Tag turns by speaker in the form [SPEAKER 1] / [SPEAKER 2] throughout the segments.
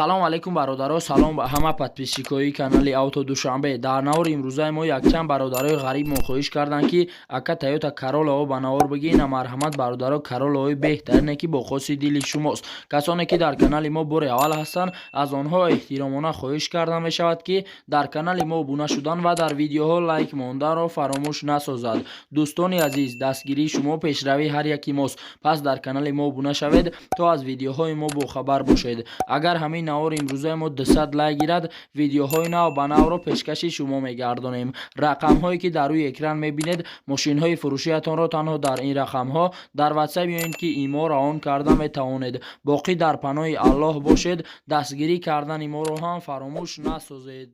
[SPEAKER 1] Салом алейкум, бародаро, салом ба ҳама подписчикои канали Авто Душанбе. Дар навори имрӯзаи мо якчанд бародарои ғариб мо хоҳиш карданд, ки ака, Тойота Королао ба навор бигӣ. На, марҳамат, бародаро, Королаои беҳтарине, ки бо хоси дили шумост. Касоне ки дар канали мо бори аввал ҳастанд, аз онҳо эҳтиромона хоҳиш карда мешавад, ки дар канали мо обуна шудан ва дар видеоҳо лайк монданро фаромӯш насозад. Дӯстони азиз, дастгирии шумо пешравии ҳар яки мост. Пас дар канали мо обуна шавед, то аз видеоҳои мо бохабар бошед. Агар ҳамин навори имрӯзаи мо 200 лайк гирад, видеоҳои нав ба навро пешкаши шумо мегардонем. Рақамҳое ки дар рӯи экран мебинед, мошинҳои фурӯшиятонро танҳо дар ин рақамҳо дар Ватсап ё ин ки Имо равон карда метавонед. Боқӣ дар паноҳи Аллоҳ бошед, дастгирӣ кардани моро ҳам фаромӯш насозед.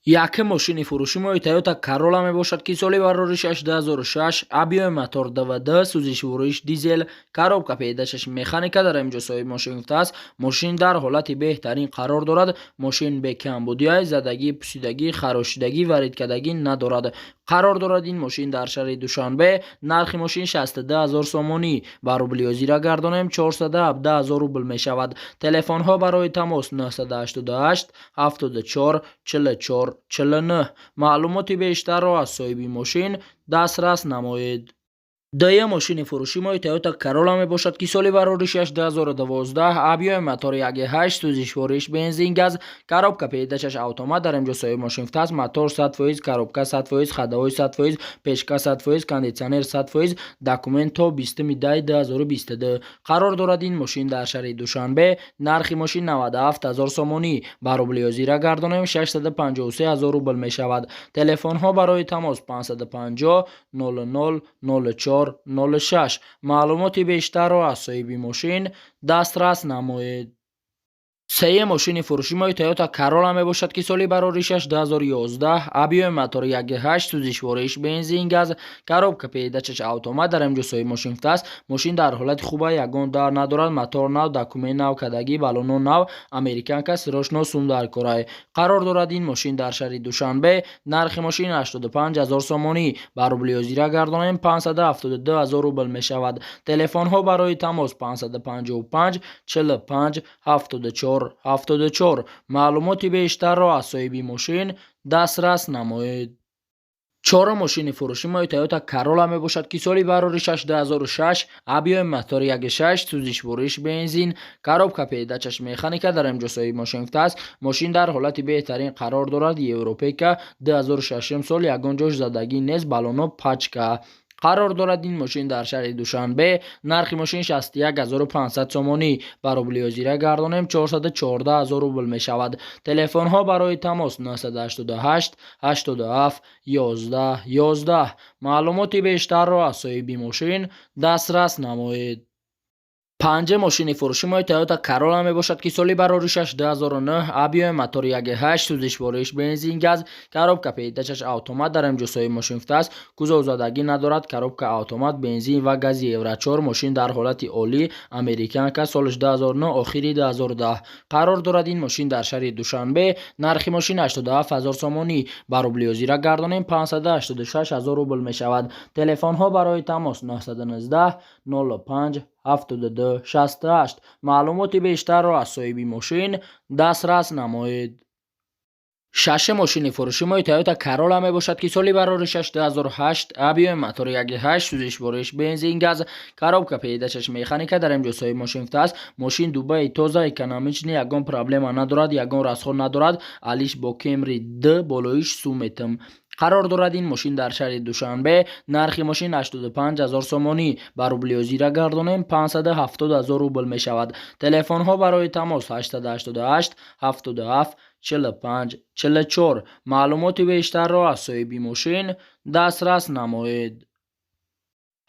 [SPEAKER 1] Якум мошини фурӯши мои Тойота Королла мебошад, ки соли бароришаш 2006, объёми мотор 2,2, сӯзишвориш дизел, коробка передачаш механика. Дар инҷо соҳиби мошин гуфтааст, мошин дар ҳолати беҳтарин қарор дорад. Мошин бекамбудиай, задагӣ, пусидагӣ, харошидагӣ, варидкардагӣ надорад. Қарор дорад ин мошин дар шаҳри Душанбе. Нархи мошин 62 ҳазор сомонӣ, ба рубли ҳозира гардонем, 417 ҳазор рубл мешавад. Телефонҳо барои тамос 988 74 44 49. Маълумоти бештарро аз соҳиби мошин дастрас намоед. Дуюм мошини фурӯши мои Тойота Королла мебошад, ки соли бароришаш 2012, объёми мотори 1,8, сӯзишвориш бензин газ, коробка передачаш автомат. Дар инҷо соҳиби мошин гуфтааст, мотор 100%, коробка 100%, ходовой 100%, печка 100%, кондитсионер 100%, документ то 20-уми 10-и 2022. Қарор дорад ин мошин дар шаҳри Душанбе. Нархи мошин 97 ҳазор сомонӣ, ба рубли ҳозира гардонем, 653 ҳазор рубл мешавад. Телефонҳо барои тамос 550 00 04 06. Маълумоти бештарро аз соҳиби мошин дастрас намоед. Сеюм мошини фурӯши мои Тойота Королла мебошад, ки соли бароришаш 2011, объёми мотори 1,8, сӯзишвориш бензин газ, коробка передачаш автомат. Дар инҷо соҳиби мошин гуфтааст, мошин дар ҳолати хуба, ягон дар надорад, мотор нав, документ нав кардагӣ, баллоно нав, американка, срочно сум дар корай. Қарор дорад ин мошин дар шаҳри Душанбе. Нархи мошин 85 ҳазор сомонӣ, ба рубли ҳозира гардонем, 572 ҳазор рубл мешавад. Телефонҳо барои тамос 555 45 74 74. Маълумоти бештарро аз соҳиби мошин дастрас намоед. Чорум мошини фурӯши мои Тойота Королла мебошад, ки соли бароришаш 2006, объёми мотори 1,6, сӯзишвориш бензин, коробка передачаш механика. Дар инҷо соҳиби мошин гуфтааст, мошин дар ҳолати беҳтарин қарор дорад, европейка, 2006 сол, ягон ҷош задагӣ нест, баллоно пачка. Қарор дорад ин мошин дар шаҳри Душанбе. Нархи мошин 61 500 сомонӣ, ба рубли ҳозира гардонем, 414 ҳазор рубл мешавад. Телефонҳо барои тамос 988 87 11 11. Маълумоти бештарро аз соҳиби мошин дастрас намоед. Панҷум мошини фурӯши мои Тойота Королла мебошад, ки соли бароришаш 2009, объёми мотори 1,8, сӯзишвориш бензин газ, коробка передачаш автомат. Дар инҷо соҳиби мошин гуфтааст, кузовзадагӣ надорад, коробка автомат, бензин ва гази евро 4. Мошин дар ҳолати олӣ, американка, солаш 2009, охири 2010. Қарор дорад ин мошин дар шаҳри Душанбе. Нархи мошин 87 ҳазор сомонӣ, ба рубли ҳозира гардонем, 586 ҳазор рубл мешавад. Телефонҳо барои тамос 919 05 72 68. Маълумоти бештарро аз соҳиби мошин дастрас намоед. Шашум мошини фурӯши мои Тойота Королла мебошад, ки соли бароришаш 2008, объёми мотори 1,8, сӯзишвориш бензин газ, коробка передачаш механика. Дар инҷо соҳиби мошин гуфтааст, мошин дубаи тоза, экономичный, ягон проблема надорад, ягон расход надорад, алиш бо Кемри д болоиш суметм. Қарор дорад ин мошин дар шаҳри Душанбе. Нархи мошин 85 ҳазор сомонӣ, ба рубли ҳозира гардонем, 570 ҳазор рубл мешавад. Телефонҳо барои тамос 888 77 45 44. Маълумоти бештарро аз соҳиби мошин дастрас намоед.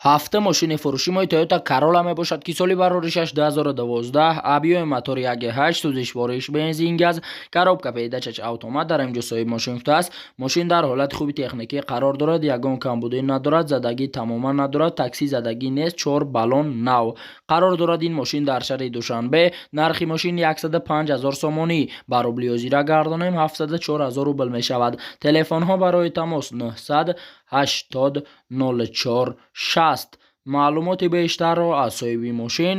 [SPEAKER 1] Ҳафтум мошини фурӯши мои Тойота Королла мебошад, ки соли бароришаш 2012, объёми мотори 1,8, сӯзишвориш бензин газ, коробка передачаш автомат. Дар инҷо соҳиби мошин гуфтааст, мошин дар ҳолати хуби техникӣ қарор дорад, ягон камбудӣ надорад, задагӣ тамоман надорад, такси задагӣ нест, чор баллон нав. Қарор дорад ин мошин дар шаҳри Душанбе. Нархи мошин 105 ҳазор сомонӣ, ба рубли ҳозира гардонем, 704 ҳазор рубл мешавад. Телефонҳо барои тамос 900 80 04 60. Маълумоти бештарро аз соҳиби мошин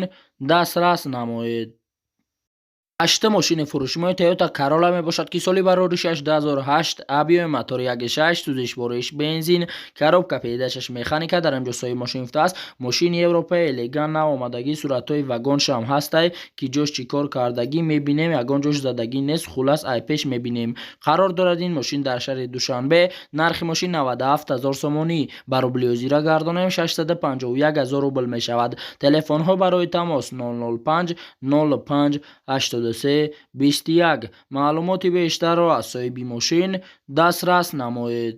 [SPEAKER 1] дастрас намоед. Ҳаштум мошини фурӯшимои Toyota Corolla мебошад, ки соли бароришаш 2008, объёми мотори 1.6, сӯзишвориш бензин, коробка передачаш механика. Дар инҷо соҳиби мошин гуфтааст: мошини Европа, элегант, нав омадагӣ, суратҳои вагоншам ҳастай, ки ҷош чӣ кор кардагӣ мебинем, ягон ҷош задагӣ нест. Хулас, айпеш мебинем. Қарор дорад ин мошин дар шаҳри Душанбе. Нархи мошин 97 ҳазор сомонӣ, ба рубли ҳозира гардонем, 651 ҳазор рубл мешавад. Телефонҳо барои тамос 005 05 83 21. Маълумоти бештарро аз соҳиби мошин дастрас намоед.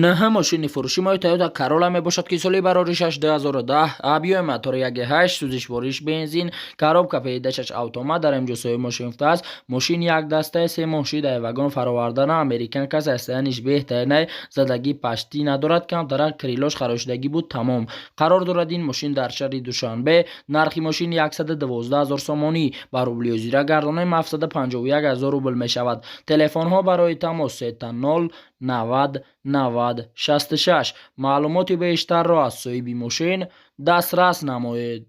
[SPEAKER 1] Нӯҳум мошини фурӯши мои Toyota Corolla мебошад, ки соли бароришаш 2010, объёми мотори 1.8, сӯзишвориш бензин, коробка передачаш автомат. Дар инҷо соҳиби мошин гуфтааст: мошин як дастаи, 3 моҳ шидаи, вагон фаровардана, американка, состояниш беҳтаринай, задагӣ паштӣ надорад, камтарак крылош харошидагӣ буд, тамом. Қарор дорад ин мошин дар шаҳри Душанбе. Нархи мошин 112 ҳазор сомонӣ, ба рубли ҳозира гардонем, 751 ҳазор рубл мешавад. Телефонҳо барои тамос 000 90 90 66. Маълумоти бештарро аз соҳиби мошин дастрас намоед.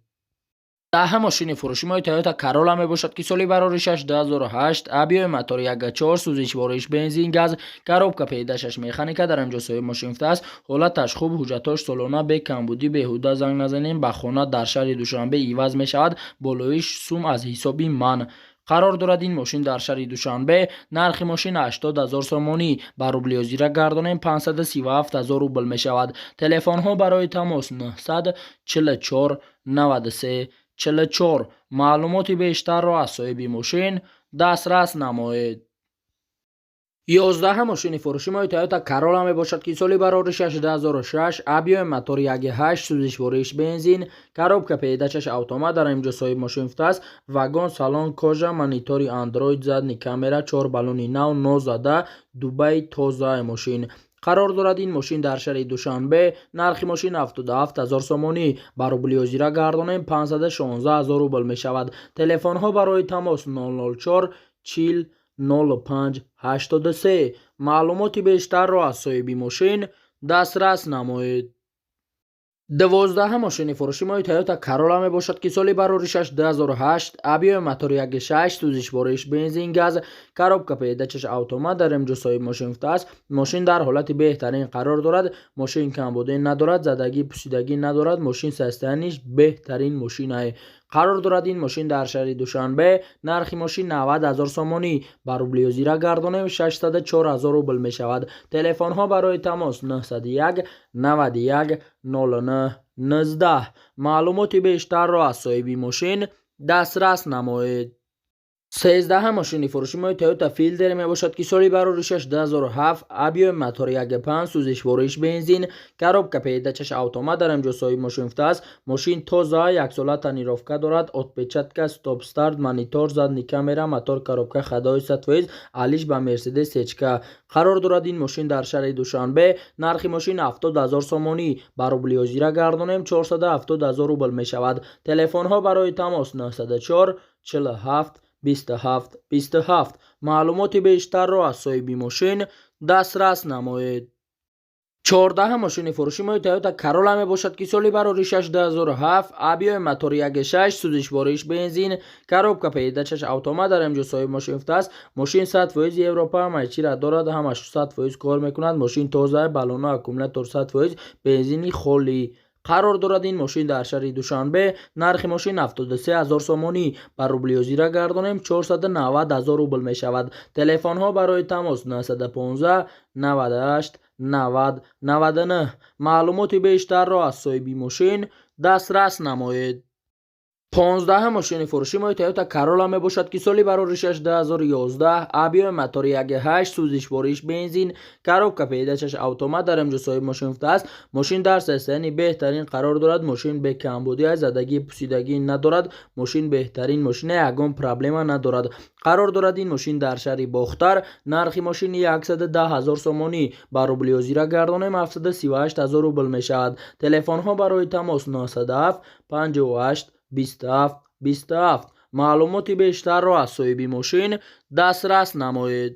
[SPEAKER 1] Даҳум мошини фурӯши мои Toyota Corolla мебошад, ки соли бароришаш 2008, объёми мотори 1.4, сӯзишвориш бензин, газ, коробка передачаш механика. Дар инҷо соҳиби мошин гуфтааст: ҳолаташ хуб, ҳуҷҷатҳош солона, бе камбудӣ, беҳуда занг назанем, ба хона дар шаҳри Душанбе иваз мешавад, болоиш сум аз ҳисоби ман. Қарор дорад ин мошин дар шаҳри Душанбе. Нархи мошин 80 ҳазор сомонӣ, ба рубли ҳозира гардонем, 537 ҳазор рубл мешавад. Телефонҳо барои тамос 944 93 44. Маълумоти бештарро аз соҳиби мошин дастрас намоед. 11-ум мошини фурӯши мои Toyota Corolla мебошад, ки соли бароришаш 2006, объёми мотори 1.8, сӯзишвориш бензин, коробка передачаш автомат. Дар инҷо соҳиби мошин гуфтааст: вагон, салон кожа, монитори Android, задний камера, чор баллони нав, нозада, Дубай, тозаи мошин. Қарор дорад ин мошин дар шаҳри Душанбе. Нархи мошин 77 ҳазор сомонӣ, ба рубли ҳозира гардонем, 516 ҳазор рубл мешавад. Телефонҳо барои тамос 004 40 05 83. Маълумоти бештарро аз соҳиби мошин дастрас намоед. 12-ум мошини фурӯши мои Toyota Corolla мебошад, ки соли бароришаш 2008, объёми мотори 1.6, сӯзишвориш бензин, газ, коробка передачаш автомат. Дар инҷо соҳиби мошин гуфтааст: мошин дар ҳолати беҳтарин қарор дорад, мошин камбудӣ надорад, задагӣ пусидагӣ надорад, мошин состояниш беҳтарин мошинае. Қарор дорад ин мошин дар шаҳри Душанбе. Нархи мошин 90 ҳазор сомонӣ, ба рубли ҳозира гардонем, 604 ҳазор рубл мешавад. Телефонҳо барои тамос 901 91 09 19. Маълумоти бештарро аз соҳиби мошин дастрас намоед. 13-ум мошини фурӯши мои Toyota Fielder мебошад, ки соли бароришаш 2007, объёми мотори 1.5, сӯзишвориш бензин, коробка передачаш автомат. Дар инҷо соҳиби мошин гуфтааст: мошин тоза, яксола тонировка дорад, отпечатка, стоп старт, монитор, задний камера, мотор, коробка ходовой 100%, алиш ба Мерседес сечка. Қарор дорад ин мошин дар шаҳри Душанбе. Нархи мошин 70 ҳазор сомонӣ, ба рубли ҳозира гардонем, 470 ҳазор рубл мешавад. Телефонҳо барои тамос 904 47 27 27. Маълумоти бештарро аз соҳиби мошин дастрас намоед. 14-ум мошини фурӯши мои Toyota Corolla мебошад, ки соли бароришаш 2007, объёми мотори 1.6, сӯзишвориш бензин, коробка передачаш автомат. Дар инҷо соҳиби мошин гуфтааст: мошин 100% Европа, ҳамаи чира дорад, ҳамаш 100% кор мекунад, мошин тоза, баллону аккумулятор 100%, бензини холӣ. Қарор дорад ин мошин дар шаҳри Душанбе. Нархи мошин 73 ҳазор сомонӣ, ба рубли ҳозира гардонем, 490 ҳазор рубл мешавад. Телефонҳо барои тамос 915 98 90 99. Маълумоти бештарро аз соҳиби мошин дастрас намоед. 15-ум мошини фурӯши мои Toyota Corolla мебошад, ки соли бароришаш 2011, объёми мотори 1.8, сӯзишвориш бензин, коробка передачаш автомат. Дар инҷо соҳиби мошин гуфтааст: мошин дар состоянии беҳтарин қарор дорад, мошин бекамбудӣ аст, задагӣ пусидагӣ надорад, мошин беҳтарин мошина, ягон проблема надорад. Қарор дорад ин мошин дар шаҳри Бохтар. Нархи мошин 110 ҳазор сомонӣ, ба рубли ҳозира гардонем, 738 ҳазор рубл мешавад. Телефонҳо барои тамос 907 58 27 27. Маълумоти бештарро аз соҳиби мошин дастрас намоед.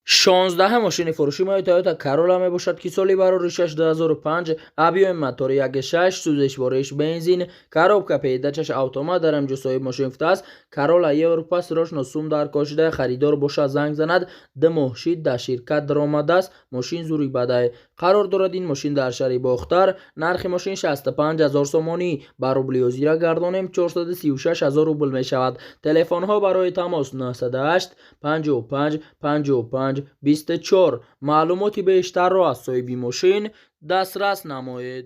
[SPEAKER 1] 16-ум мошини фурӯши мо Toyota Corolla мебошад, ки соли бароришаш 2005, объёми мотори 1.6, сӯзишвориш бензин, коробка передачаш автомат. Дар ҳамҷо соҳиб мошин гуфтааст, Corolla Европа, срочно сум даркор шуда, харидор бошад, занг занад. 2 моҳ шид дар ширкат даромадааст. Мошин зури бадай. Қарор дорад ин мошин дар шаҳри Бохтар. Нархи мошин 65 ҳазор сомонӣ, ба рубли ҳозира гардонем, 436 ҳазор рубл мешавад. Телефонҳо барои тамос 908 55 55 24. Маълумоти бештарро аз соҳиби мошин дастрас намоед.